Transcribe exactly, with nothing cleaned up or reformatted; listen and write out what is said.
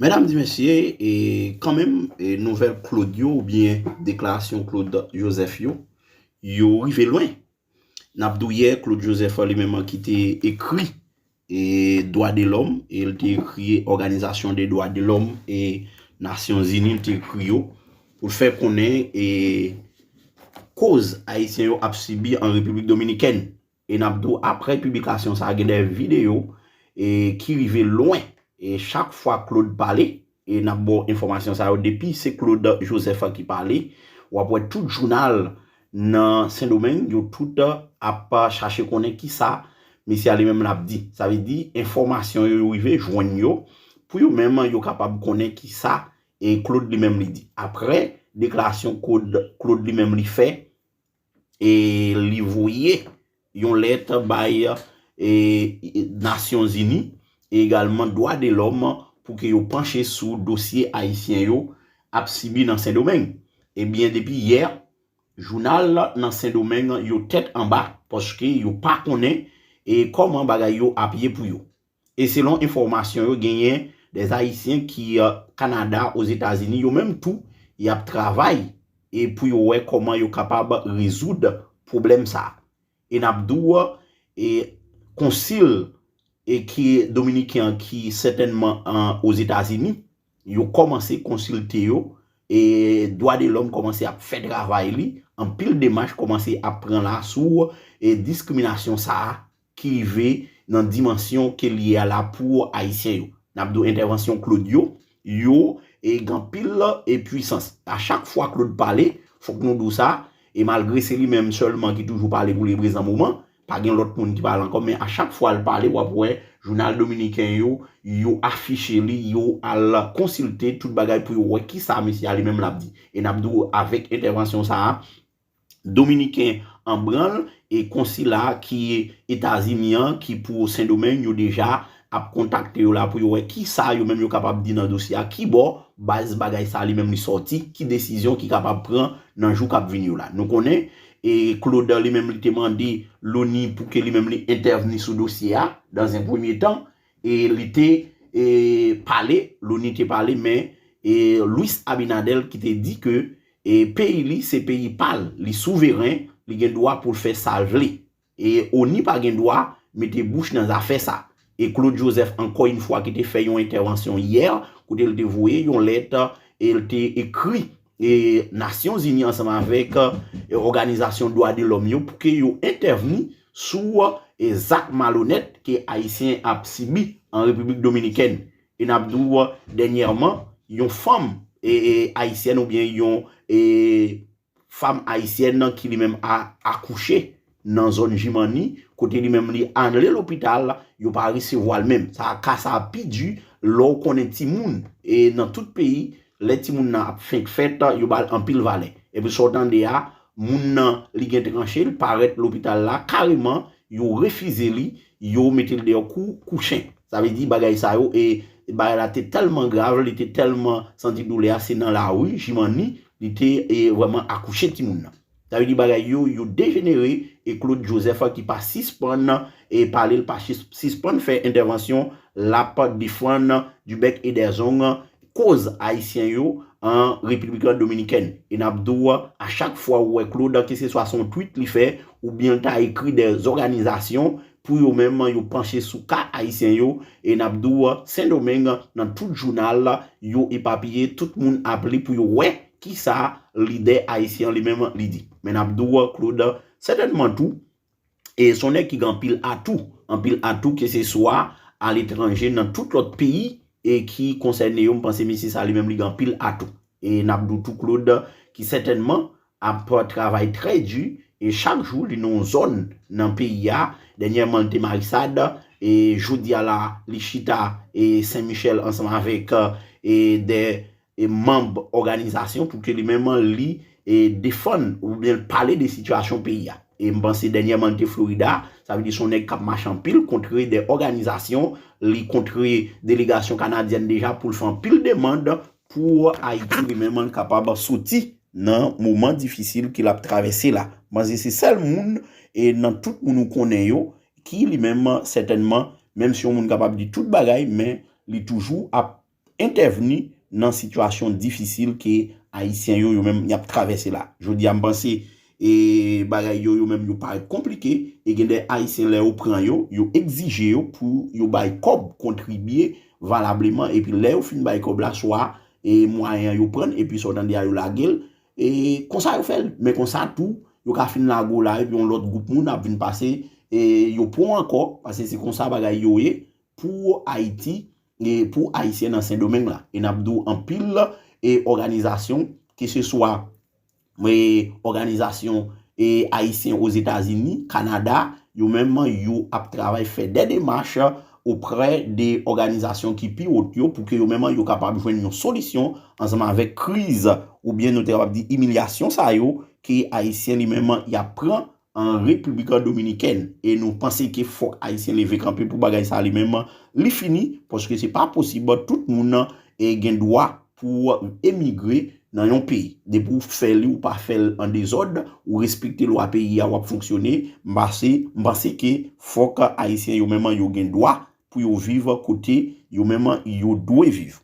Medam di mesye, e kanmenm, e nouvèl Claude yo oubyen deklarasyon Claude Joseph yo, yo rive lwen. N ap di w yè, Claude Joseph li menm ki te ekri e dwa de lòm, e l te ekri Òganizasyon de dwa de lòm e Nasyonzini, l te ekri yo pou l fè konnen e koz ayisyen yo ap sibi an Repiblik Dominikèn. E n ap di w, apre piblikasyon sa a, gen de videyo e ki rive lwen. E chak fwa Claude pale, e n ap ba w enfòmasyon sa yo, depi se Claude Joseph ki pale, w ap wè tout jounal nan Sendomeng, yo tout ap chache konnen kisa mesye a li menm l ap di. Sa vle di, enfòmasyon yo, yo rive jwenn yo, pou yo menm, yo kapab konnen kisa e Claude li menm li di. Apre deklarasyon Claude, Claude li menm li fè, e li voye yon lèt bay e Nasyonzini e egalman dwa de lòm pou ke yo panche sou dosye ayisyen yo ap sibi nan Sendomeng. Ebyen, depi yè, jounal nan Sendomeng yo tèt anba, paske yo pa konnen e kòman bagay yo ap ye pou yo. E selon enfòmasyon yo, genyen de ayisyen ki Kanada, Ozetazini, yo menm tou, y ap travay e pou yo wè kòman yo kapab rezoud pwoblèm sa a. E n ap di w, e konsil e ki dominiken an ki sètènman an Ozetazini, yo kòmanse konsilte yo, e dwa de lòm kòmanse ap fè travay li, anpil demach kòmanse ap pran la sou e diskriminasyon sa a ki rive nan dimansyon ke li ye a la pou ayisyen yo. N ap di w entèvansyon Claude yo, yo e gen anpil e pwisans. A chak fwa Claude pale, fòk nou di w sa, e malgre se li menm sèlman ki toujou pale pou leprezan moman, pa gen lòt moun ki pale ankò, men a chak fwa l pale, w ap wè jounal dominiken yo, yo afiche li, yo al konsilte tout bagay pou yo wè kisa mesye a li menm l ap di. E n ap di w avèk entèvansyon sa a, Dominiken an branl e konsila ki Etazini an ki pou Sendomeng yo deja ap kontakte yo la pou yo wè kisa yo menm yo kapab di nan dosye a, ki bò baz bagay sa li menm li sòti, ki desizyon ki kapab pran nan jou k ap vini yo la. Nou konnen e Claude li menm li te mande Loni pou ke li menm li entèvni sou dosye a dans un premier temps, e li te e pale, Loni te pale, men e Luis Abinader ki te di ke e peyi li se peyi pa l, li souveren, li gen dwa pou l fè sa l vle. E Oni pa gen dwa mete bouch nan zafè sa. E Claude Joseph, ankò yon fwa, ki te fè yon entèvansyon yè, kote l te voye yon lèt, e l te ekri e Nasyonzini ansanm avèk e òganizasyon dwa de lòm yo pou ke yo entèvni sou e zak malonèt ke Ayisyen ap sibi an Repiblik Dominikèn. E n ap di w, dènyèman, yon fanm e, e, ayisyèn oubyen yon e, fanm ayisyèn ki li menm a, akouche nan zòn Jimani, kote li menm li ale lopital, yo pa resevwa l menm. Sa, ka sa pi di lè w konnen timoun e nan tout peyi, lè timoun nan ap fenk fèt, yo ba l anpil valè. Epi sa w tande a, moun nan li gen tranche, l parèt lopital la, kareman, yo refize li, yo mete l deyò kou, kou chen. Sa vle di bagay sa yo, e bagay la te tèlman grav, li te tèlman santi doulè a, se nan lari, Jimani, li te e, vrèman akouche timoun nan. Sa vle di bagay yo, yo dejenere, e Claude Joseph ki pa sispann e pale, l pa sis- sispann fè entèvansyon, l ap defann du bec et des ongles koz ayisyen yo an Repiblik Dominikèn. E n ap di w, a chak fwa ou wè Claude, keseswa se yon tweet li fè, oubyen l ta ekri de òganizasyon pou yo menm yo panche sou ka ayisyen yo, e n ap di w, Sendomeng, nan tout jounal, yo epapiye, tout moun ap li pou yo wè kisa lidè ayisyen an li menm li di. Men n ap di w, Claude, sètènman tou, e se yon nèg ki gen anpil atou, anpil atou keseswa aletranje, nan tout lòt peyi, e ki konsène yo, m panse mesye sa li menm li gen anpil atou. E n ap di w tou, Claude, ki sètènman ap travay trè di, e chak jou li nan yon zòn nan peyi a. Dènyèman, li te Marisad, e jodi a la, li chita e Sen Michèl ansanm avèk e de e manm òganizasyon pou ke li menm li e defann oubyen l pale de sitiyasyon peyi a. E m panse dènyèman li te Florida, sa vle di se yon nèg k ap mache anpil kontre de òganizasyon, li kontre delegasyon kanadyèn deja pou l fè anpil demann pou Ayiti li menm li kapab soti nan moman difisil ke l ap travèse la. M panse se sèl moun e nan tout moun ou konnen yo ki li menm sètènman, menm si yon moun kapab di tout bagay, men li toujou ap entèvni nan sitiyasyon difisil ke Ayisyen yo, yo menm, y ap travèse la. Jodi a, m panse, e bagay yo, yo menm, yo parèt konplike, e gen de Ayisyen, lè yo pran yo, yo egzije yo pou yo bay kòb, kontribye valableman, epi lè yo fin bay kòb la, swa e mwayen an yo pran, epi sa w tande a yo lage l, e konsa yo fè l. Men konsa tou, yo ka fin lage w la, epi yon lòt gwoup moun ap vin pase, e yo pran w ankò, paske se konsa bagay yo ye pou Ayiti, e pou Ayisyen nan Sendomeng la. E n ap di w anpil e òganizasyon, ke se swa e òganizasyon e Ayisyen Ozetazini, Kanada, yo menm yo ap travay, fè de demach oprè de òganizasyon ki pi wot yo pou ke yo menm yo kapab jwenn yon solisyon ansanm avèk kriz oubyen nou te kapab di imilyasyon sa yo ke Ayisyen li menm y ap pran an Repiblik Dominikèn. E nou panse ke fòk Ayisyen leve kanpe pou bagay sa li menm li fini, paske se pa posib tout moun e gen dwa pou emigre nan yon peyi. Depi w fè li, ou pa fè l an dezòd, ou respekte lwa peyi a, w ap fonksyone, m panse, m panse ke fòk Ayisyen yo menm yo gen dwa pou yo viv kote yo menm yo dwe viv.